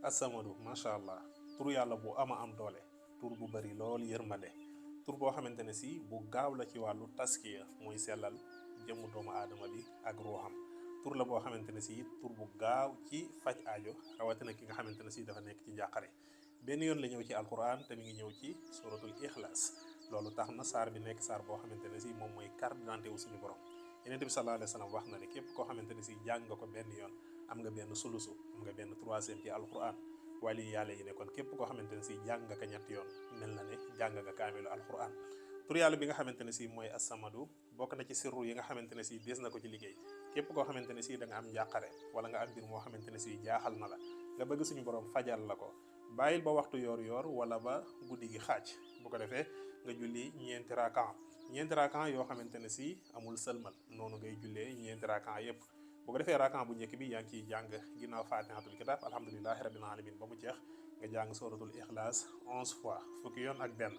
As-Samadu macha allah tur yàlla bu ama am doole tur bu bari loolu yërmande tur boo xamante ne si bu gaaw la ci wàllu taskiya mooy sellal jëmmu doomu aadama bi ak ruuxam tur la boo xamante ne si tur bu gaaw ci faj aajo rawatina ki nga xamante ne si dafa nekk ci njàqare benn yoon la ñëw ci alquran te mi ngi ñëw ci suratul ixlaas loolu tax na saar bi nekk saar boo xamante ne si moom mooy carte d'identité wu suñu borom Yonent bi sallallahu alayhi wa sallam wax na ne képp koo xamante ne si jàng nga ko benn yoon am nga benn sulusu am nga benn troisième ci alquran wali yàlla yi ne kon képp koo xamante ne si jàng nga ko ñetti yoon mel na ne jàng nga kaamilu alquran tur yàlla bi nga xamante ne si mooy assamadu bokk na ci sirru yi nga xamante ne si des na ko ci liggéey képp koo xamante ne si da nga am njàqare wala nga am mbir moo xamante ne si jaaxal na la nga bëgg suñu borom fajal la ko bàyyil ba waxtu yoor wala ba guddi gi xaaj bu ko defee nga julli ñeenti rakan yoo xamante ne si amul sëlmal noonu ngay jullee ñeenti rakan yépp bu ko defee rakan bu njëkk bi yaa ngi ciy jàng ginnaaw fatihatul kitab alhamdulilahi rabbil alamin ba mu jeex nga jàng suratul ixlaas 11 fois fukki yoon ak benn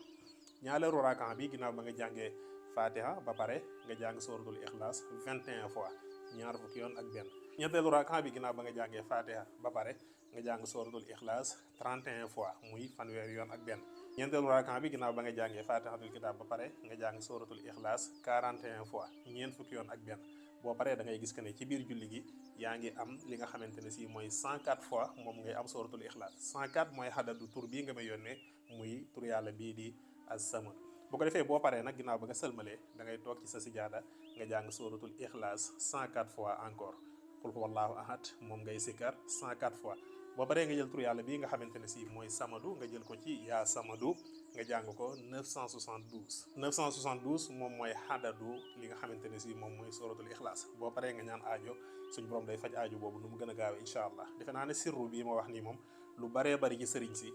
ñaareelu rakan bi ginnaaw ba nga jàngee fatiha ba pare nga jàng suratul ixlaas 21 fois ñaar fukki yoon ak benn ñetteelu rakan bi ginnaaw ba nga jàngee fatiha ba pare nga jàng suratul ixlaas 31 fois muy fanweeri yoon ak benn ñeenteelu rakan bi ginnaaw ba nga jàngee fatihatul kitab ba pare nga jàng suratul ixlaas 41 fois ñeent fukki yoon ak benn boo paree da ngay gis que ne ci biir julli gi yaa ngi am li nga xamante ne si mooy 104 fois moom ngay am suratul ixlaas 104 mooy xadadu tur bii nga may yónnee muy tur yàlla bii di as-samad bu ko defee boo paree nag ginnaaw ba nga sëlmalee da ngay toog ci sa sijaada nga jàng suratul ixlaas 104 fois encore qul huwallahu ahad moom ngay sikkar 104 fois boo paree nga jël tur yàlla bii nga xamante ne si mooy samadu nga jël ko ci yaa samadu nga jàng ko 972 moom mooy xadadu li nga xamante ne si moom mooy suratul ixlaas boo paree nga ñaan aajo suñ borom day faj aajo boobu nu mu gën a gaawee incha allah defe naa ne sirru bii ma wax nii moom lu baree bari ci sëriñ si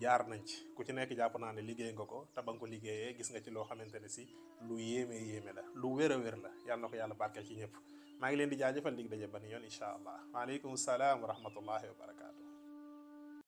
jaar nañ ci ku ci nekk jàpp naa ne liggéey nga ko te ba nga ko liggéeyee gis nga ci loo xamante ne si lu yéeme la lu wér a wér la yàlla na ko yàlla barkeel ci ñëpp maa ngi leen di jaajëfal dig daje ban yoon incha allah waaleykum salaam wa rahmatullahi wa barakaatu.